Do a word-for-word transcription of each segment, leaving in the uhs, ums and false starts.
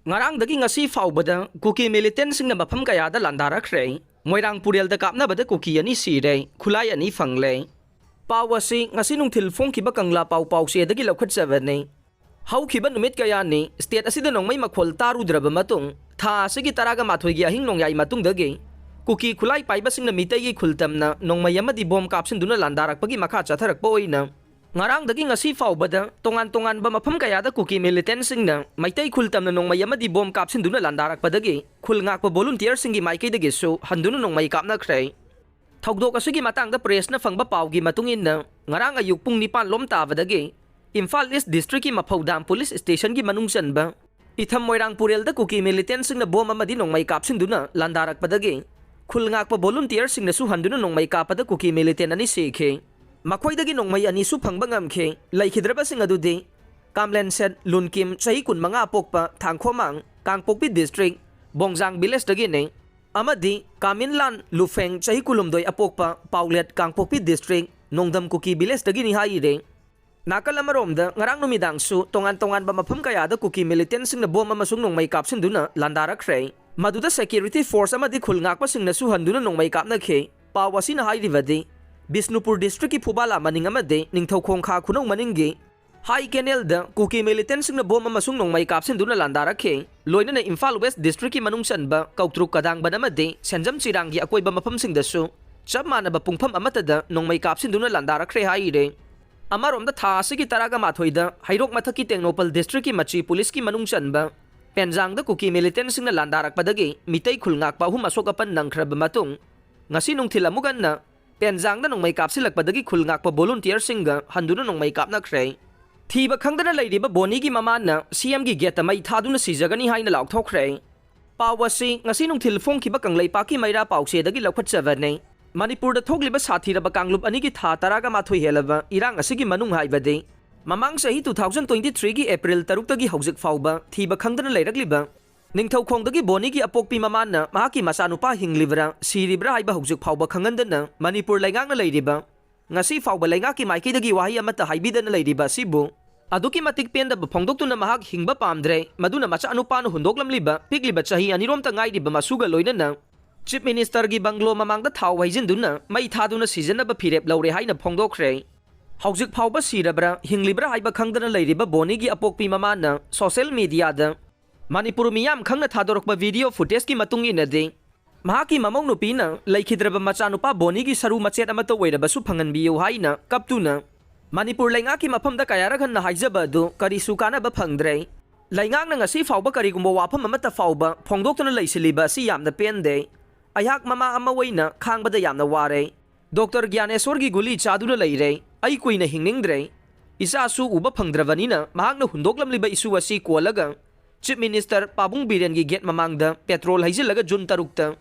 ꯉꯔꯥꯡꯗꯒꯤ ꯉꯁꯤ ꯐꯥꯎꯕꯗ ꯀꯨꯀꯤ ꯃꯤꯂꯤꯇꯦꯟꯁꯤꯡꯅ ꯃꯐꯝ ꯀꯌꯥꯗ ꯂꯥꯟꯗꯥꯔꯛꯈ꯭ꯔꯦ꯫ ꯃꯣꯏꯔꯥꯡ ꯄꯨꯔꯦꯜꯗ ꯀꯥꯞꯅꯕꯗ ꯀꯨꯀꯤ ꯑꯅꯤ ꯁꯤꯔꯦ, ꯈꯨꯠꯂꯥꯏ ꯑꯅꯤ ꯐꯪꯂꯦ꯫ ꯄꯥꯎ ꯑꯁꯤ ꯉꯁꯤ ꯅꯨꯡꯊꯤꯜ ꯐꯣꯡꯈꯤꯕ ꯀꯪꯂꯥ ꯄꯥꯎ ꯄꯥꯎꯆꯦꯗꯒꯤ ꯂꯧꯈꯠꯆꯕꯅꯤ꯫ ꯍꯧꯈꯤꯕ ꯅꯨꯃꯤꯠ ꯀꯌꯥꯅꯤ ꯁ꯭ꯇꯦꯠ ꯑꯁꯤꯗ ꯅꯣꯡꯃꯩ ꯃꯈꯣꯜ ꯇꯥꯔꯨꯗ꯭ꯔꯕ ꯃꯇꯨꯡ, ꯊꯥ ꯑꯁꯤꯒꯤ ꯇꯔꯥꯒ ꯃꯥꯊꯣꯏꯒꯤ ꯑꯍꯤꯡ ꯅꯣꯡꯌꯥꯏ ꯃꯇꯨꯡꯗꯒꯤ ꯀꯨꯀꯤ ꯈꯨꯠꯂꯥꯏ ꯄꯥꯏꯕꯁꯤꯡꯅ ꯃꯤꯇꯩꯒꯤ ꯈꯨꯜ ꯇꯝꯅ ꯅꯣꯡꯃꯩ ꯑꯃꯗꯤ ꯕꯣꯝ ꯀꯥꯞꯁꯤꯟꯗꯨꯅ ꯂꯥꯟꯗꯥꯔꯛꯄꯒꯤ ꯃꯈꯥ ꯆꯠꯊꯔꯛꯄ ꯑꯣꯏꯅ ꯉꯔꯥꯡꯗꯒꯤ ꯉꯁꯤ ꯐꯥꯎꯕꯗ ꯇꯣꯉꯥꯟ ꯇꯣꯉꯥꯟꯕ ꯃꯐꯝ ꯀꯌꯥꯗ ꯀꯨꯀꯤ ꯃꯤꯂꯤꯇꯦꯟꯁꯤꯡꯅ ꯃꯩꯇꯩ ꯈꯨꯜ ꯇꯝꯅ ꯅꯣꯡꯃꯩ ꯑꯃꯗꯤ ꯕꯣꯝ ꯀꯥꯞꯁꯤꯟꯗꯨꯅ ꯂꯥꯟꯗꯥꯔꯛꯄꯗꯒꯤ ꯈꯨꯜ ꯉꯥꯛꯄ ꯚꯣꯂꯨꯟꯇꯤꯌꯔꯁꯤꯡꯒꯤ ꯃꯥꯏꯀꯩꯗꯒꯤꯁꯨ ꯍꯟꯗꯨꯅ ꯅꯣꯡꯃꯩ ꯀꯥꯞꯅꯈ꯭ꯔꯦ꯫ ꯊꯧꯗꯣꯛ ꯑꯁꯤꯒꯤ ꯃꯇꯥꯡꯗ ꯄ꯭ꯔꯦꯁꯅ ꯐꯪꯕ ꯄꯥꯎꯒꯤ ꯃꯇꯨꯡ ꯏꯟꯅ, ꯉꯔꯥꯡ ꯑꯌꯨꯛ ꯄꯨꯡ ꯅꯤꯄꯥꯟ ꯂꯣꯝ ꯇꯥꯕꯗꯒꯤ ꯏꯝꯐꯥꯜ ꯏꯁ ꯗꯤꯁꯇ꯭ꯔꯤꯛꯀꯤ ꯃꯐꯧꯗꯥꯝ ꯄꯨꯂꯤꯁ ꯁ꯭ꯇꯦꯁꯟꯒꯤ ꯃꯅꯨꯡ ꯆꯟꯕ ꯏꯊꯝ ꯃꯣꯏꯔꯥꯡ ꯄꯨꯔꯦꯜꯗ ꯀꯨꯀꯤ ꯃꯤꯂꯤꯇꯦꯟꯁꯤꯡꯅ ꯕꯣꯝ ꯑꯃꯗꯤ ꯅꯣꯡꯃꯩ ꯀꯥꯞꯁꯤꯟꯗꯨꯅ ꯂꯥꯟꯗꯥꯔꯛꯄꯗꯒꯤ ꯈꯨꯜ ꯉꯥꯛꯄ ꯚꯣꯂꯨꯟꯇꯤꯌꯔꯁꯤꯡꯅꯁꯨ ꯍꯟꯗꯨꯅ ꯅꯣꯡꯃꯩ ꯀꯥꯞꯄꯗ ꯀꯨꯀꯤ ꯃꯤꯂꯤꯇꯦꯟ ꯑꯅꯤ ꯁꯤꯈꯤ꯫ ꯃꯈꯣꯏꯗꯒꯤ ꯅꯣꯡꯃꯩ ꯑꯅꯤꯁꯨ ꯐꯪꯕ ꯉꯝꯈꯤ꯫ ꯂꯩꯈꯤꯗ꯭ꯔꯕꯁꯤꯡ ꯑꯗꯨꯗꯤ ꯀꯥꯝꯂꯦꯟꯁꯦꯠ ꯂꯨꯟꯀꯤꯝ, ꯆꯍꯤ ꯀꯨꯟꯃꯉꯥ ꯑꯄꯣꯛꯄ, ꯊꯥꯡꯈꯣꯃꯥꯡ, ꯀꯥꯡꯄꯣꯛꯄꯤ ꯗꯤꯁꯇ꯭ꯔꯤꯛ, ꯕꯣꯡꯖꯥꯡ ꯚꯤꯂꯦꯖꯇꯒꯤꯅꯤ, ꯑꯃꯗꯤ ꯀꯥꯃꯤꯟꯂꯥꯟ ꯂꯨꯐꯦꯡ, ꯆꯍꯤ ꯀꯨꯟꯍꯨꯝꯗꯣꯏ ꯑꯄꯣꯛꯄ, ꯄꯥꯎꯂꯦꯠ, ꯀꯥꯡꯄꯣꯛꯄꯤ ꯗꯤꯁꯇ꯭ꯔꯤꯛ, ꯅꯣꯡꯗꯝ ꯀꯨꯀꯤ ꯚꯤꯂꯦꯖꯇꯒꯤꯅꯤ ꯍꯥꯏꯔꯤ꯫ ꯅꯥꯀꯜ ꯑꯃꯔꯣꯝꯗ, ꯉꯔꯥꯡ ꯅꯨꯃꯤꯗꯥꯡꯁꯨ ꯇꯣꯉꯥꯟ ꯇꯣꯉꯥꯟꯕ ꯃꯐꯝ ꯀꯌꯥꯗ ꯀꯨꯀꯤ ꯃꯤꯂꯤꯇꯦꯟꯁꯤꯡꯅ ꯕꯣꯝ ꯑꯃꯁꯨꯡ ꯅꯣꯡꯃꯩ ꯀꯥꯞꯁꯤꯟꯗꯨꯅ ꯂꯥꯟꯗꯥꯔꯛꯈ꯭ꯔꯦ꯫ ꯃꯗꯨꯗ ꯁꯦꯀ꯭ꯌꯨꯔꯤꯇꯤ ꯐꯣꯔꯁ ꯑꯃꯗꯤ ꯈꯨꯜ ꯉꯥꯛꯄꯁꯤꯡꯅꯁꯨ ꯍꯟꯗꯨꯅ ꯅꯣꯡꯃꯩ ꯀꯥꯞꯅꯈꯤ꯫ ꯄꯥꯎ ꯑꯁꯤꯅ ꯍꯥꯏꯔꯤꯕꯗꯤ, ꯕꯤꯁꯅꯨꯄꯨꯔ ꯗꯤꯁꯇ꯭ꯔꯤꯛꯀꯤ ꯐꯨꯕꯥꯂꯥ ꯃꯅꯤꯡ ꯑꯃꯗꯤ ꯅꯤꯡꯊꯧꯈꯣꯡ ꯈꯥ ꯈꯨꯅꯧ ꯃꯅꯤꯡꯒꯤ ꯍꯥꯏ ꯀꯦꯅꯦꯜꯗ ꯀꯨꯀꯤ ꯃꯤꯂꯤꯇꯦꯟꯁꯤꯡꯅ ꯕꯣꯝ ꯑꯃꯁꯨꯡ ꯅꯣꯡꯃꯩ ꯀꯥꯞꯁꯤꯟꯗꯨꯅ ꯂꯥꯟꯗꯥꯔꯛꯈꯤ꯫ ꯂꯣꯏꯅꯅ ꯏꯝꯐꯥꯜ ꯋꯦꯁ ꯗꯤꯁꯇ꯭ꯔꯤꯛꯀꯤ ꯃꯅꯨꯡ ꯆꯟꯕ ꯀꯧꯇ꯭ꯔꯨꯛ ꯀꯗꯥꯡꯕꯟ ꯑꯃꯗꯤ ꯁꯦꯟꯖꯝ ꯆꯤꯔꯥꯡꯒꯤ ꯑꯀꯣꯏꯕ ꯃꯐꯝꯁꯤꯡꯗꯁꯨ ꯆꯞ ꯃꯥꯟꯅꯕ ꯄꯨꯡꯐꯝ ꯑꯃꯠꯇꯗ ꯅꯣꯡꯃꯩ ꯀꯥꯞꯁꯤꯟꯗꯨꯅ ꯂꯥꯟꯗꯥꯔꯛꯈ꯭ꯔꯦ ꯍꯥꯏꯔꯤ꯫ ꯑꯃꯔꯣꯝꯗ, ꯊꯥ ꯑꯁꯤꯒꯤ ꯇꯔꯥꯒ ꯃꯥꯊꯣꯏꯗ ꯍꯩꯔꯣꯛ ꯃꯊꯛꯀꯤ ꯇꯦꯡꯅꯧꯄꯜ ꯗꯤꯁꯇ꯭ꯔꯤꯛꯀꯤ ꯃꯆꯤ ꯄꯨꯂꯤꯁꯀꯤ ꯃꯅꯨꯡ ꯆꯟꯕ ꯄꯦꯟꯖꯥꯡꯗ ꯀꯨꯀꯤ ꯃꯤꯂꯤꯇꯦꯟꯁꯤꯡꯅ ꯂꯥꯟꯗꯥꯔꯛꯄꯗꯒꯤ ꯃꯤꯇꯩ ꯈꯨꯜ ꯉꯥꯛꯄ ꯑꯍꯨꯝ ꯑꯁꯣꯛ ꯑꯄꯟ ꯅꯪꯈ꯭ꯔꯕ ꯃꯇꯨꯡ, ꯉꯁꯤ ꯅꯨꯡꯊꯤꯜ ꯑꯃꯨꯛ ꯍꯟꯅ ꯄꯦꯟꯖꯥꯡꯗ ꯅꯣꯡꯃꯩ ꯀꯥꯞꯁꯤꯜꯂꯛꯄꯗꯒꯤ ꯈꯨꯜ ꯉꯥꯛꯄ ꯚꯣꯂꯨꯟꯇꯤꯌꯔꯁꯤꯡꯒ ꯍꯟꯗꯨꯅ ꯅꯣꯡꯃꯩ ꯀꯥꯞꯅꯈ꯭ꯔꯦ꯫ ꯊꯤꯕ ꯈꯪꯗꯅ ꯂꯩꯔꯤꯕ ꯕꯣꯅꯤꯒꯤ ꯃꯃꯥꯅ ꯁꯤ ꯑꯦꯝꯒꯤ ꯒꯦꯠꯇ ꯃꯩ ꯊꯥꯗꯨꯅ ꯁꯤꯖꯒꯅꯤ ꯍꯥꯏꯅ ꯂꯥꯎꯊꯣꯛꯈ꯭ꯔꯦ꯫ ꯄꯥꯎ ꯑꯁꯤ ꯉꯁꯤ ꯅꯨꯡꯊꯤꯜ ꯐꯣꯡꯈꯤꯕ ꯀꯪꯂꯩꯄꯥꯛꯀꯤ ꯃꯩꯔꯥ ꯄꯥꯎꯆꯦꯗꯒꯤ ꯂꯧꯈꯠꯆꯕꯅꯤ꯫ ꯃꯅꯤꯄꯨꯔꯗ ꯊꯣꯛꯂꯤꯕ ꯁꯥꯊꯤꯔꯕ ꯀꯥꯡꯂꯨꯞ ꯑꯅꯤꯒꯤ ꯊꯥ ꯇꯔꯥꯒ ꯃꯥꯊꯣꯏ ꯍꯦꯜꯂꯕ ꯏꯔꯥꯡ ꯑꯁꯤꯒꯤ ꯃꯅꯨꯡ ꯍꯥꯏꯕꯗꯤ ꯃꯃꯥꯡ ꯆꯍꯤ two thousand twenty threeꯒꯤ ꯑꯦꯄ꯭ꯔꯤꯜ ꯇꯔꯨꯛꯇꯒꯤ ꯍꯧꯖꯤꯛ ꯐꯥꯎꯕ ꯊꯤꯕ ꯈꯪꯗꯅ ꯂꯩꯔꯛꯂꯤꯕ ꯅꯤꯡꯊꯧꯈꯣꯡꯗꯒꯤ ꯕꯣꯅꯤꯒꯤ ꯑꯄꯣꯛꯄꯤ ꯃꯃꯥꯅ ꯃꯍꯥꯛꯀꯤ ꯃꯆꯥꯅꯨꯄꯥ ꯍꯤꯡꯂꯤꯕ꯭ꯔꯥ ꯁꯤꯔꯤꯕ꯭ꯔꯥ ꯍꯥꯏꯕ ꯍꯧꯖꯤꯛ ꯐꯥꯎꯕ ꯈꯪꯍꯟꯗꯅ ꯃꯅꯤꯄꯨꯔ ꯂꯩꯉꯥꯛꯅ ꯂꯩꯔꯤꯕ, ꯉꯁꯤ ꯐꯥꯎꯕ ꯂꯩꯉꯥꯛꯀꯤ ꯃꯥꯏꯀꯩꯗꯒꯤ ꯋꯥꯍꯩ ꯑꯃꯠꯇ ꯍꯥꯏꯕꯤꯗꯅ ꯂꯩꯔꯤꯕ ꯑꯁꯤꯕꯨ ꯑꯗꯨꯛꯀꯤ ꯃꯇꯤꯛ ꯄꯦꯟꯗꯕ ꯐꯣꯡꯗꯣꯛꯇꯨꯅ ꯃꯍꯥꯛ ꯍꯤꯡꯕ ꯄꯥꯝꯗ꯭ꯔꯦ꯫ ꯃꯗꯨꯅ ꯃꯆꯥꯅꯨꯄꯥꯅ ꯍꯨꯟꯗꯣꯛꯂꯝꯂꯤꯕ ꯄꯤꯛꯂꯤꯕ ꯆꯍꯤ ꯑꯅꯤꯔꯣꯝꯇ ꯉꯥꯏꯔꯤꯕ ꯃꯁꯨꯒ ꯂꯣꯏꯅꯅ Chief Ministerꯒꯤ ꯕꯪꯒ꯭ꯂꯣ ꯃꯃꯥꯡꯗ ꯊꯥꯎ ꯍꯩꯖꯤꯟꯗꯨꯅ ꯃꯩ ꯊꯥꯗꯨꯅ ꯁꯤꯖꯤꯟꯅꯕ ꯐꯤꯔꯦꯞ ꯂꯧꯔꯦ ꯍꯥꯏꯅ ꯐꯣꯡꯗꯣꯛꯈ꯭ꯔꯦ꯫ ꯍꯧꯖꯤꯛ ꯐꯥꯎꯕ ꯁꯤꯔꯕ꯭ꯔꯥ, ꯍꯤꯡꯂꯤꯕ꯭ꯔꯥ ꯍꯥꯏꯕ ꯈꯪꯗꯅ ꯂꯩꯔꯤꯕ ꯕꯣꯅꯤꯒꯤ ꯑꯄꯣꯛꯄꯤ ꯃꯃꯥꯅ social mediaꯗ ꯃꯅꯤꯄꯨꯔ ꯃꯤꯌꯥꯝ ꯈꯪꯅ ꯊꯥꯗꯣꯔꯛꯄ video footageꯀꯤ ꯃꯇꯨꯡ ꯏꯟꯅꯗꯤ, ꯃꯍꯥꯛꯀꯤ ꯃꯃꯧ ꯅꯨꯄꯤꯅ ꯂꯩꯈꯤꯗ꯭ꯔꯕ ꯃꯆꯥꯅꯨꯄꯥ ꯕꯣꯅꯤꯒꯤ ꯁꯔꯨ ꯃꯆꯦꯠ ꯑꯃꯠꯇ ꯑꯣꯏꯔꯕꯁꯨ ꯐꯪꯍꯟꯕꯤꯌꯨ ꯍꯥꯏꯅ ꯀꯞꯇꯨꯅ ꯃꯅꯤꯄꯨꯔ ꯂꯩꯉꯥꯛꯀꯤ ꯃꯐꯝꯗ ꯀꯌꯥꯔꯛ ꯍꯟꯅ ꯍꯥꯏꯖꯕ ꯑꯗꯨ ꯀꯔꯤꯁꯨ ꯀꯥꯟꯅꯕ ꯐꯪꯗ꯭ꯔꯦ꯫ ꯂꯩꯉꯥꯛꯅ ꯉꯁꯤ ꯐꯥꯎꯕ ꯀꯔꯤꯒꯨꯝꯕ ꯋꯥꯐꯝ ꯑꯃꯠꯇ ꯐꯥꯎꯕ ꯐꯣꯡꯗꯣꯛꯇꯨꯅ ꯂꯩꯁꯤꯜꯂꯤꯕ ꯑꯁꯤ ꯌꯥꯝꯅ ꯄꯦꯟꯗꯦ꯫ ꯑꯩꯍꯥꯛ ꯃꯃꯥ ꯑꯃ ꯑꯣꯏꯅ ꯈꯥꯡꯕꯗ ꯌꯥꯝꯅ ꯋꯥꯔꯦ꯫ ꯗꯣꯛꯇꯔ ꯒ꯭ꯌꯥꯅꯦꯁꯣꯔꯒꯤ ꯒꯨꯂꯤ ꯆꯥꯗꯨꯅ ꯂꯩꯔꯦ꯫ ꯑꯩ ꯀꯨꯏꯅ ꯍꯤꯡꯅꯤꯡꯗ꯭ꯔꯦ꯫ ꯏꯆꯥꯁꯨ ꯎꯕ ꯐꯪꯗ꯭ꯔꯕꯅꯤꯅ ꯃꯍꯥꯛꯅ ꯍꯨꯟꯗꯣꯛꯂꯝꯂꯤꯕ ꯏꯁꯨ ꯑꯁꯤ ꯀꯣꯜꯂꯒ Chief Minister ꯄꯥꯕꯨꯡ ꯕꯤꯔꯦꯟꯒꯤ gate ꯃꯃꯥꯡꯗ petrol ꯍꯩꯖꯤꯜꯂꯒ June ꯇꯔꯨꯛꯇ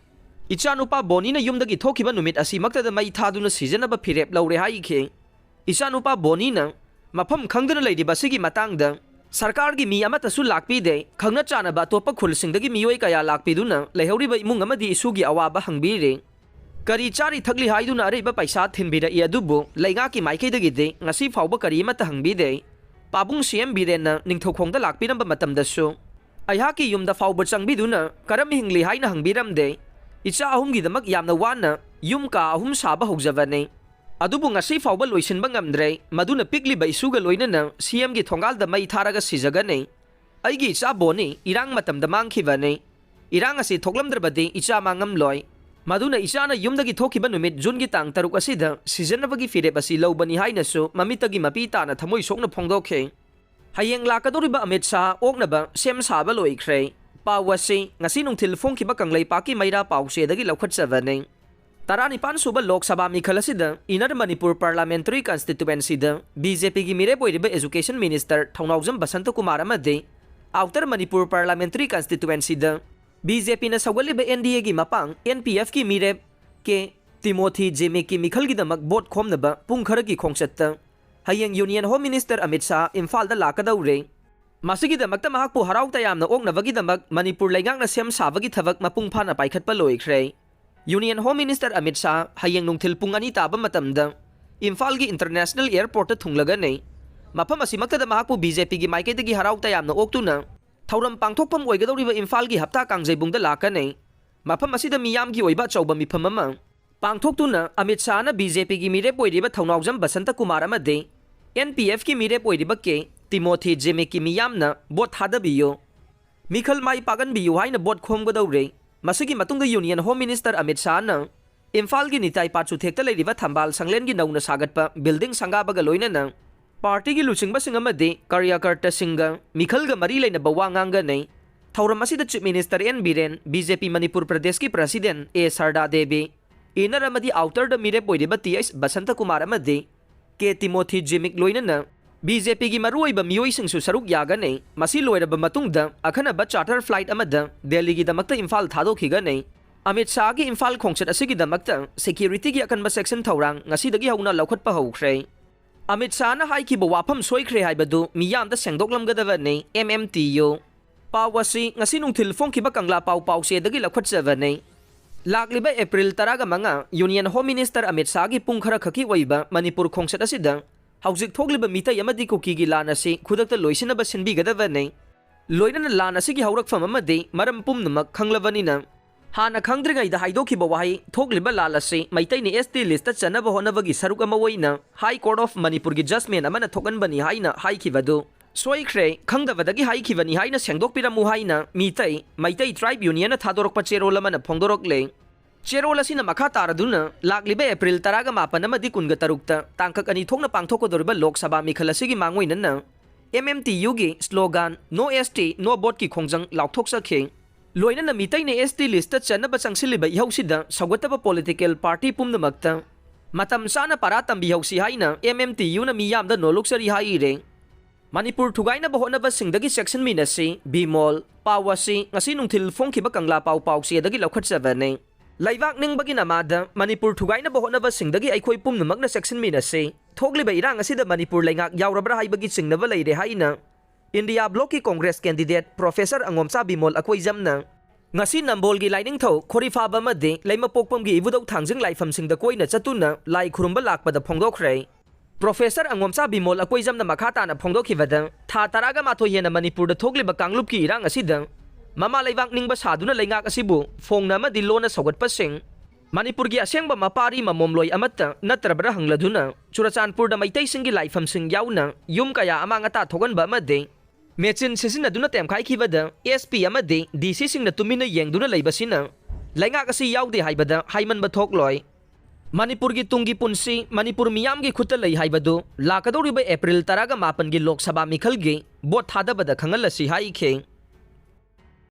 ꯏꯆꯥꯅꯨꯄꯥ ꯕꯣꯅꯤꯅ ꯌꯨꯝꯗꯒꯤ ꯊꯣꯛꯈꯤꯕ ꯅꯨꯃꯤꯠ ꯑꯁꯤꯃꯛꯇꯗ ꯃꯩ ꯊꯥꯗꯨꯅ ꯁꯤꯖꯤꯟꯅꯕ ꯐꯤꯔꯦꯞ ꯂꯧꯔꯦ ꯍꯥꯏꯈꯤ꯫ ꯏꯆꯥꯅꯨꯄꯥ ꯕꯣꯅꯤꯅ ꯃꯐꯝ ꯈꯪꯗꯅ ꯂꯩꯔꯤꯕ ꯑꯁꯤꯒꯤ ꯃꯇꯥꯡꯗ ꯁꯔꯀꯥꯔꯒꯤ ꯃꯤ ꯑꯃꯠꯇꯁꯨ ꯂꯥꯛꯄꯤꯗꯦ꯫ ꯈꯪꯅ ꯆꯥꯟꯅꯕ ꯑꯇꯣꯞꯄ ꯈꯨꯜꯁꯤꯡꯗꯒꯤ ꯃꯤꯑꯣꯏ ꯀꯌꯥ ꯂꯥꯛꯄꯤꯗꯨꯅ ꯂꯩꯍꯧꯔꯤꯕ ꯏꯃꯨꯡ ꯑꯃꯗꯤ ꯏꯁꯨꯒꯤ ꯑꯋꯥꯕ ꯍꯪꯕꯤꯔꯦ꯫ ꯀꯔꯤ ꯆꯥꯔꯤ ꯊꯛꯂꯤ ꯍꯥꯏꯗꯨꯅ ꯑꯔꯩꯕ ꯄꯩꯁꯥ ꯊꯤꯟꯕꯤꯔꯛꯏ, ꯑꯗꯨꯕꯨ ꯂꯩꯉꯥꯛꯀꯤ ꯃꯥꯏꯀꯩꯗꯒꯤꯗꯤ ꯉꯁꯤ ꯐꯥꯎꯕ ꯀꯔꯤ ꯑꯃꯠꯇ ꯍꯪꯕꯤꯗꯦ꯫ ꯄꯥꯕꯨꯡ C M ꯕꯤꯔꯦꯟꯅ ꯅꯤꯡꯊꯧꯈꯣꯡꯗ ꯂꯥꯛꯄꯤꯔꯝꯕ ꯃꯇꯝꯗꯁꯨ ꯑꯩꯍꯥꯛꯀꯤ ꯌꯨꯝꯗ ꯐꯥꯎꯕ ꯆꯪꯕꯤꯗꯨꯅ ꯀꯔꯝ ꯍꯤꯡꯂꯤ ꯍꯥꯏꯅ ꯍꯪꯕꯤꯔꯝꯗꯦ꯫ ꯏꯆꯥ ꯑꯍꯨꯝꯒꯤꯗꯃꯛ ꯌꯥꯝꯅ ꯋꯥꯅ ꯌꯨꯝ ꯀꯥ ꯑꯍꯨꯝ ꯁꯥꯕ ꯍꯧꯖꯕꯅꯤ꯫ ꯑꯗꯨꯕꯨ ꯉꯁꯤ ꯐꯥꯎꯕ ꯂꯣꯏꯁꯤꯟꯕ ꯉꯝꯗ꯭ꯔꯦ꯫ ꯃꯗꯨꯅ ꯄꯤꯛꯂꯤꯕ ꯏꯁꯨꯒ ꯂꯣꯏꯅꯅ C Mꯒꯤ ꯊꯣꯡꯒꯥꯜꯗ ꯃꯩ ꯊꯥꯔꯒ ꯁꯤꯖꯒꯅꯤ꯫ ꯑꯩꯒꯤ ꯏꯆꯥ ꯕꯣꯅꯤ ꯏꯔꯥꯡ ꯃꯇꯝꯗ ꯃꯥꯡꯈꯤꯕꯅꯤ꯫ ꯏꯔꯥꯡ ꯑꯁꯤ ꯊꯣꯛꯂꯝꯗ꯭ꯔꯕꯗꯤ ꯏꯆꯥ ꯃꯥꯡꯉꯝꯂꯣꯏ꯫ ꯃꯗꯨꯅ ꯏꯆꯥꯅ ꯌꯨꯝꯗꯒꯤ ꯊꯣꯛꯈꯤꯕ ꯅꯨꯃꯤꯠ Juneꯒꯤ ꯇꯥꯡ ꯇꯔꯨꯛ ꯑꯁꯤꯗ ꯁꯤꯖꯤꯟꯅꯕꯒꯤ ꯐꯤꯔꯦꯞ ꯑꯁꯤ ꯂꯧꯕꯅꯤ ꯍꯥꯏꯅꯁꯨ ꯃꯃꯤꯠꯇꯒꯤ ꯃꯄꯤ ꯇꯥꯅ ꯊꯃꯣꯏ ꯁꯣꯛꯅ ꯐꯣꯡꯗꯣꯛꯈꯤ꯫ ꯍꯌꯦꯡ ꯂꯥꯛꯀꯗꯧꯔꯤꯕ ꯑꯃꯤꯠ ꯁꯥꯍ ꯑꯣꯛꯅꯕ ꯁꯦꯝ ꯁꯥꯕ ꯂꯣꯏꯈ꯭ꯔꯦ꯫ ꯄꯥꯎ ꯑꯁꯤ ꯉꯁꯤ ꯅꯨꯡꯊꯤꯜ ꯐꯣꯡꯈꯤꯕ ꯀꯪꯂꯩꯄꯥꯛꯀꯤ ꯃꯩꯔꯥ ꯄꯥꯎꯆꯦꯗꯒꯤ ꯂꯧꯈꯠꯆꯕꯅꯤ꯫ ꯇꯔꯥꯅꯤꯄꯥꯟ ꯁꯨꯕ ꯂꯣꯛ ꯁꯚꯥ ꯃꯤꯈꯜ ꯑꯁꯤꯗ Inner Manipur Parliamentary Constituencyꯗ B J Pꯒꯤ ꯃꯤꯔꯦꯞ ꯑꯣꯏꯔꯤꯕ Education Minister ꯊꯧꯅꯥꯎꯖꯝ ꯕꯁꯟꯇ ꯀꯨꯃꯥꯔ ꯑꯃꯗꯤ Outer Manipur Parliamentary Constituencyꯗ B J Pꯅ ꯁꯧꯒꯠꯂꯤꯕ N D Aꯒꯤ ꯃꯄꯥꯡ N P Fꯀꯤ ꯃꯤꯔꯦꯞ K Timothy Zhimikꯀꯤ ꯃꯤꯈꯜꯒꯤꯗꯃꯛ vote ꯈꯣꯝꯅꯕ ꯄꯨꯡ ꯈꯔꯒꯤ ꯈꯣꯡꯆꯠꯇ ꯍꯌꯦꯡ Union Home Minister Amit Shah ꯏꯝꯐꯥꯜꯗ ꯂꯥꯛꯀꯗꯧꯔꯦ꯫ ꯃꯁꯤꯒꯤꯗꯃꯛꯇ ꯃꯍꯥꯛꯄꯨ ꯍꯔꯥꯎ ꯇꯌꯥꯝꯅ ꯑꯣꯛꯅꯕꯒꯤꯗꯃꯛ ꯃꯅꯤꯄꯨꯔ ꯂꯩꯉꯥꯛꯅ ꯁꯦꯝ ꯁꯥꯕꯒꯤ ꯊꯕꯛ ꯃꯄꯨꯡ ꯐꯥꯅ ꯄꯥꯏꯈꯠꯄ ꯂꯣꯏꯈ꯭ꯔꯦ꯫ Union Home Minister Amit Shah ꯍꯌꯦꯡ ꯅꯨꯡꯊꯤꯜ ꯄꯨꯡ ꯑꯅꯤ ꯇꯥꯕ ꯃꯇꯝꯗ ꯏꯝꯐꯥꯜꯒꯤ International Airportꯇ ꯊꯨꯡꯂꯒꯅꯤ꯫ ꯃꯐꯝ ꯑꯁꯤꯃꯛꯇꯗ ꯃꯍꯥꯛꯄꯨ ꯕꯤ ꯖꯦ ꯄꯤꯒꯤ ꯃꯥꯏꯀꯩꯗꯒꯤ ꯍꯔꯥꯎ ꯇꯌꯥꯝꯅ ꯑꯣꯛꯇꯨꯅ ꯊꯧꯔꯝ ꯄꯥꯡꯊꯣꯛꯐꯝ ꯑꯣꯏꯒꯗꯧꯔꯤꯕ ꯏꯝꯐꯥꯜꯒꯤ ꯍꯞꯇꯥ ꯀꯥꯡꯖꯩꯕꯨꯡꯗ ꯂꯥꯛꯀꯅꯤ꯫ ꯃꯐꯝ ꯑꯁꯤꯗ ꯃꯤꯌꯥꯝꯒꯤ ꯑꯣꯏꯕ ꯑꯆꯧꯕ ꯃꯤꯐꯝ ꯑꯃ ꯄꯥꯡꯊꯣꯛꯇꯨꯅ ꯑꯃꯤꯠ ꯁꯥꯍꯅ ꯕꯤ ꯖꯦ ꯄꯤꯒꯤ ꯃꯤꯔꯦꯞ ꯑꯣꯏꯔꯤꯕ ꯊꯧꯅꯥꯎꯖꯝ ꯕꯁꯟꯇ ꯀꯨꯃꯥꯔ ꯑꯃꯗꯤ ꯑꯦꯟ ꯄꯤ ꯑꯦꯐꯀꯤ ꯃꯤꯔꯦꯞ ꯑꯣꯏꯔꯤꯕ ꯀꯦ ꯇꯤꯃꯣꯊꯤ ꯖꯤꯃꯤꯛꯀꯤ ꯃꯤꯌꯥꯝꯅ ꯚꯣꯠ ꯊꯥꯗꯕꯤꯌꯨ, ꯃꯤꯈꯜ ꯃꯥꯏ ꯄꯥꯛꯍꯟꯕꯤꯌꯨ ꯍꯥꯏꯅ ꯚꯣꯠ ꯈꯣꯝꯒꯗꯧꯔꯦ꯫ ꯃꯁꯤꯒꯤ ꯃꯇꯨꯡꯗ ꯌꯨꯅꯤꯌꯟ ꯍꯣꯝ ꯃꯤꯅꯤꯁꯇꯔ ꯑꯃꯤꯠ ꯁꯥꯍꯅ ꯏꯝꯐꯥꯜꯒꯤ ꯅꯤꯇꯥꯏ ꯄꯥꯠꯁꯨ ꯊꯦꯛꯇ ꯂꯩꯔꯤꯕ ꯊꯝꯕꯥꯜ ꯁꯪꯂꯦꯟꯒꯤ ꯅꯧꯅ ꯁꯥꯒꯠꯄ ꯕꯤꯜꯗꯤꯡ ꯁꯪꯒꯥꯕꯒ ꯂꯣꯏꯅꯅ ꯄꯥꯔꯇꯤꯒꯤ ꯂꯨꯆꯤꯡꯕꯁꯤꯡ ꯑꯃꯗꯤ ꯀꯥꯔꯌꯀꯔꯇꯥꯁꯤꯡꯒ ꯃꯤꯈꯜꯒ ꯃꯔꯤ ꯂꯩꯅꯕ ꯋꯥ ꯉꯥꯡꯒꯅꯤ꯫ ꯊꯧꯔꯝ ꯑꯁꯤꯗ chief minister N Biren, B J P Manipur ꯄ꯭ꯔꯗꯦꯁꯀꯤ president A Sarda Devi, inner ꯑꯃꯗꯤ ꯑꯥꯎꯇꯔꯗ ꯃꯤꯔꯦꯞ ꯑꯣꯏꯔꯤꯕ ꯇꯤ ꯑꯩꯆ ꯕꯁꯟꯇ ꯀꯨꯃꯥꯔ ꯑꯃꯗꯤ ꯀꯦ ꯇꯤꯃꯣꯊꯤ ꯖꯤꯃꯤꯛ ꯂꯣꯏꯅꯅ ꯕꯤ ꯖꯦ ꯄꯤꯒꯤ ꯃꯔꯨꯑꯣꯏꯕ ꯃꯤꯑꯣꯏꯁꯤꯡꯁꯨ ꯁꯔꯨꯛ ꯌꯥꯒꯅꯤ꯫ ꯃꯁꯤ ꯂꯣꯏꯔꯕ ꯃꯇꯨꯡꯗ ꯑꯈꯟꯅꯕ ꯆꯥꯔꯇꯔ ꯐ꯭ꯂꯥꯏꯠ ꯑꯃꯗ ꯗꯦꯜꯂꯤꯒꯤꯗꯃꯛꯇ ꯏꯝꯐꯥꯜ ꯊꯥꯗꯣꯛꯈꯤꯒꯅꯤ꯫ ꯑꯃꯤꯠ ꯁꯥꯍꯒꯤ ꯏꯝꯐꯥꯜ ꯈꯣꯡꯆꯠ ꯑꯁꯤꯒꯤꯗꯃꯛꯇ ꯁꯦꯀ꯭ꯌꯨꯔꯤꯇꯤꯒꯤ ꯑꯀꯟꯕ ꯆꯦꯛꯁꯤꯟ ꯊꯧꯔꯥꯡ ꯉꯁꯤꯗꯒꯤ ꯍꯧꯅ ꯂꯧꯈꯠꯄ ꯍꯧꯈ꯭ꯔꯦ꯫ ꯑꯃꯤꯠ ꯁꯥꯍꯅ ꯍꯥꯏꯈꯤꯕ ꯋꯥꯐꯝ ꯁꯣꯏꯈ꯭ꯔꯦ ꯍꯥꯏꯕꯗꯨ ꯃꯤꯌꯥꯝꯗ ꯁꯦꯡꯗꯣꯛꯂꯝꯒꯗꯕꯅꯤ, ꯑꯦꯝ ꯑꯦꯝ ꯇꯤ ꯌꯨ꯫ ꯄꯥꯎ ꯑꯁꯤ ꯉꯁꯤ ꯅꯨꯡꯊꯤꯜ ꯐꯣꯡꯈꯤꯕ ꯀꯪꯂꯥ ꯄꯥꯎ ꯄꯥꯎꯆꯦꯗꯒꯤ ꯂꯧꯈꯠꯆꯕꯅꯤ꯫ ꯂꯥꯛꯂꯤꯕ ꯑꯦꯄ꯭ꯔꯤꯜ ꯇꯔꯥꯒ ꯃꯉꯥ ꯌꯨꯅꯤꯌꯟ ꯍꯣꯝ ꯃꯤꯅꯤꯁꯇꯔ ꯑꯃꯤꯠ ꯁꯥꯍꯒꯤ ꯄꯨꯡ ꯈꯔꯈꯛꯀꯤ ꯑꯣꯏꯕ ꯃꯅꯤꯄꯨꯔ ꯈꯣꯡꯆꯠ ꯑꯁꯤꯗ ꯍꯧꯖꯤꯛ ꯊꯣꯛꯂꯤꯕ ꯃꯤꯇꯩ ꯑꯃꯗꯤ ꯀꯨꯀꯤꯒꯤ ꯂꯥꯟ ꯑꯁꯤ ꯈꯨꯗꯛꯇ ꯂꯣꯏꯁꯤꯟꯅꯕ ꯁꯤꯟꯕꯤꯒꯗꯕꯅꯤ꯫ ꯂꯣꯏꯅꯅ ꯂꯥꯟ ꯑꯁꯤꯒꯤ ꯍꯧꯔꯛꯐꯝ ꯑꯃꯗꯤ ꯃꯔꯝ ꯄꯨꯝꯅꯃꯛ ꯈꯪꯂꯕꯅꯤꯅ, ꯍꯥꯟꯅ ꯈꯪꯗ꯭ꯔꯤꯉꯩꯗ ꯍꯥꯏꯗꯣꯛꯈꯤꯕ ꯋꯥꯍꯩ "ꯊꯣꯛꯂꯤꯕ ꯂꯥꯜ ꯑꯁꯤ ꯃꯩꯇꯩꯅ ꯑꯦꯁ ꯇꯤ ꯂꯤꯁꯇ ꯆꯟꯅꯕ ꯍꯣꯠꯅꯕꯒꯤ ꯁꯔꯨꯛ ꯑꯃ ꯑꯣꯏꯅ ꯍꯥꯏ ꯀꯣꯔꯠ ꯑꯣꯐ ꯃꯅꯤꯄꯨꯔꯒꯤ ꯖꯁꯃꯦꯟ ꯑꯃꯅ ꯊꯣꯛꯍꯟꯕꯅꯤ" ꯍꯥꯏꯅ ꯍꯥꯏꯈꯤꯕꯗꯨ ꯁꯣꯏꯈ꯭ꯔꯦ, ꯈꯪꯗꯕꯗꯒꯤ ꯍꯥꯏꯈꯤꯕꯅꯤ ꯍꯥꯏꯅ ꯁꯦꯡꯗꯣꯛꯄꯤꯔꯝꯃꯨ ꯍꯥꯏꯅ ꯃꯤꯇꯩ, ꯃꯩꯇꯩ ꯇ꯭ꯔꯥꯏꯕ ꯌꯨꯅꯤꯌꯟꯅ ꯊꯥꯗꯣꯔꯛꯄ ꯆꯦꯔꯣꯜ ꯑꯃꯅ ꯐꯣꯡꯗꯣꯔꯛꯂꯦ꯫ ꯆꯦꯔꯣꯜ ꯑꯁꯤꯅ ꯃꯈꯥ ꯇꯥꯔꯗꯨꯅ ꯂꯥꯛꯂꯤꯕ ꯑꯦꯄ꯭ꯔꯤꯜ ꯇꯔꯥꯒ ꯃꯥꯄꯟ ꯑꯃꯗꯤ ꯀꯨꯟꯒ ꯇꯔꯨꯛꯇ ꯇꯥꯡꯀꯛ ꯑꯅꯤ ꯊꯣꯛꯅ ꯄꯥꯡꯊꯣꯛꯀꯗꯧꯔꯤꯕ ꯂꯣꯛ ꯁꯚꯥ ꯃꯤꯈꯜ ꯑꯁꯤꯒꯤ ꯃꯥꯡꯑꯣꯏꯅꯅ ꯑꯦꯝ ꯑꯦꯝ ꯇꯤ ꯌꯨꯒꯤ ꯁ꯭ꯂꯣꯒꯥꯟ "ꯅꯣ ꯑꯦꯁ ꯇꯤ, ꯅꯣ ꯚꯣꯠ"ꯀꯤ ꯈꯣꯡꯖꯪ ꯂꯥꯎꯊꯣꯛꯆꯈꯤ꯫ ꯂꯣꯏꯅꯅ ꯃꯤꯇꯩꯅ ꯑꯦꯁ ꯇꯤ ꯂꯤꯁꯇ ꯆꯟꯅꯕ ꯆꯪꯁꯤꯜꯂꯤꯕ ꯏꯍꯧꯁꯤꯗ ꯁꯧꯒꯠꯇꯕ ꯄꯣꯂꯤꯇꯤꯀꯦꯜ ꯄꯥꯔꯇꯤ ꯄꯨꯝꯅꯃꯛꯇ ꯃꯇꯝ ꯆꯥꯅ ꯄꯥꯔꯥ ꯇꯝꯕꯤꯍꯧꯁꯤ ꯍꯥꯏꯅ ꯑꯦꯝ ꯑꯦꯝ ꯇꯤ ꯌꯨꯅ ꯃꯤꯌꯥꯝꯗ ꯅꯣꯜꯂꯨꯛꯆꯔꯤ ꯍꯥꯏꯔꯤ꯫ ꯃꯅꯤꯄꯨꯔ ꯊꯨꯒꯥꯏꯅꯕ ꯍꯣꯠꯅꯕꯁꯤꯡꯗꯒꯤ ꯆꯦꯛꯁꯤꯟꯃꯤꯟꯅꯁꯤ, ꯕꯤꯃꯣꯜ꯫ ꯄꯥꯎ ꯑꯁꯤ ꯉꯁꯤ ꯅꯨꯡꯊꯤꯜ ꯐꯣꯡꯈꯤꯕ ꯀꯪꯂꯥ ꯄꯥꯎ ꯄꯥꯎꯆꯦꯗꯒꯤ ꯂꯧꯈꯠꯆꯕꯅꯤ꯫ ꯂꯩꯕꯥꯛ ꯅꯤꯡꯕꯒꯤ ꯅꯃꯥꯗ ꯃꯅꯤꯄꯨꯔ ꯊꯨꯒꯥꯏꯅꯕ ꯍꯣꯠꯅꯕꯁꯤꯡꯗꯒꯤ ꯑꯩꯈꯣꯏ ꯄꯨꯝꯅꯃꯛꯅ ꯆꯦꯛꯁꯤꯟꯃꯤꯟꯅꯁꯤ꯫ ꯊꯣꯛꯂꯤꯕ ꯏꯔꯥꯡ ꯑꯁꯤꯗ ꯃꯅꯤꯄꯨꯔ ꯂꯩꯉꯥꯛ ꯌꯥꯎꯔꯕ꯭ꯔꯥ ꯍꯥꯏꯕꯒꯤ ꯆꯤꯡꯅꯕ ꯂꯩꯔꯦ ꯍꯥꯏꯅ India ꯕ꯭ꯂꯣꯛꯀꯤ Congress candidate professor ꯑꯉꯣꯝꯆꯥ Bimol ꯑꯀꯣꯏꯖꯝꯅ ꯉꯁꯤ ꯅꯝꯕꯣꯜꯒꯤ ꯂꯥꯏꯅꯤꯡꯊꯧ ꯈꯣꯔꯤꯐꯥꯕ ꯑꯃꯗꯤ ꯂꯩꯃꯄꯣꯛꯄꯝꯒꯤ ꯏꯕꯨꯙꯧ ꯊꯥꯡꯖꯤꯡ ꯂꯥꯏꯐꯝꯁꯤꯡꯗ ꯀꯣꯏꯅ ꯆꯠꯇꯨꯅ ꯂꯥꯏ ꯈꯨꯔꯨꯝꯕ ꯂꯥꯛꯄꯗ ꯐꯣꯡꯗꯣꯛꯈ꯭ꯔꯦ꯫ ꯄ꯭ꯔꯣꯐꯦꯁꯔ ꯑꯉꯣꯝꯆꯥ ꯕꯤꯃꯣꯜ ꯑꯀꯣꯏꯖꯝꯅ ꯃꯈꯥ ꯇꯥꯅ ꯐꯣꯡꯗꯣꯛꯈꯤꯕꯗ, ꯊꯥ ꯇꯔꯥꯒ ꯃꯥꯊꯣꯏ ꯍꯦꯟꯅ ꯃꯅꯤꯄꯨꯔꯗ ꯊꯣꯛꯂꯤꯕ ꯀꯥꯡꯂꯨꯞꯀꯤ ꯏꯔꯥꯡ ꯑꯁꯤꯗ ꯃꯃꯥ ꯂꯩꯕꯥꯛ ꯅꯤꯡꯕ ꯁꯥꯗꯨꯅ ꯂꯩꯉꯥꯛ ꯑꯁꯤꯕꯨ ꯐꯣꯡꯅ ꯑꯃꯗꯤ ꯂꯣꯟꯅ ꯁꯧꯒꯠꯄꯁꯤꯡ, ꯃꯅꯤꯄꯨꯔꯒꯤ ꯑꯁꯦꯡꯕ ꯃꯄꯥꯔꯤ ꯃꯃꯣꯝꯂꯣꯏ ꯑꯃꯠꯇ ꯅꯠꯇ꯭ꯔꯕ꯭ꯔꯥ ꯍꯪꯂꯗꯨꯅ, ꯆꯨꯔꯆꯥꯟꯄꯨꯔꯗ ꯃꯩꯇꯩꯁꯤꯡꯒꯤ ꯂꯥꯏꯐꯝꯁꯤꯡ ꯌꯥꯎꯅ ꯌꯨꯝ ꯀꯌꯥ ꯑꯃꯥꯡ ꯑꯇꯥ ꯊꯣꯛꯍꯟꯕ ꯑꯃꯗꯤ ꯃꯦꯆꯤꯟ ꯁꯤꯖꯤꯟꯅꯗꯨꯅ ꯇꯦꯝꯈꯥꯏꯈꯤꯕꯗ ꯑꯦꯁ ꯄꯤ ꯑꯃꯗꯤ ꯗꯤ ꯁꯤꯁꯤꯡꯅ ꯇꯨꯃꯤꯟꯅ ꯌꯦꯡꯗꯨꯅ ꯂꯩꯕꯁꯤꯅ ꯂꯩꯉꯥꯛ ꯑꯁꯤ ꯌꯥꯎꯗꯦ ꯍꯥꯏꯕꯗ ꯍꯥꯏꯃꯟꯕ ꯊꯣꯛꯂꯣꯏ꯫ ꯃꯅꯤꯄꯨꯔꯒꯤ ꯇꯨꯡꯒꯤ ꯄꯨꯟꯁꯤ ꯃꯅꯤꯄꯨꯔ ꯃꯤꯌꯥꯝꯒꯤ ꯈꯨꯠꯇ ꯂꯩ ꯍꯥꯏꯕꯗꯨ ꯂꯥꯛꯀꯗꯧꯔꯤꯕ ꯑꯦꯄ꯭ꯔꯤꯜ ꯇꯔꯥꯒ ꯃꯥꯄꯟꯒꯤ ꯂꯣꯛ ꯁꯚꯥ ꯃꯤꯈꯜꯒꯤ ꯚꯣꯠ ꯊꯥꯗꯕꯗ ꯈꯪꯍꯜꯂꯁꯤ ꯍꯥꯏꯈꯤ꯫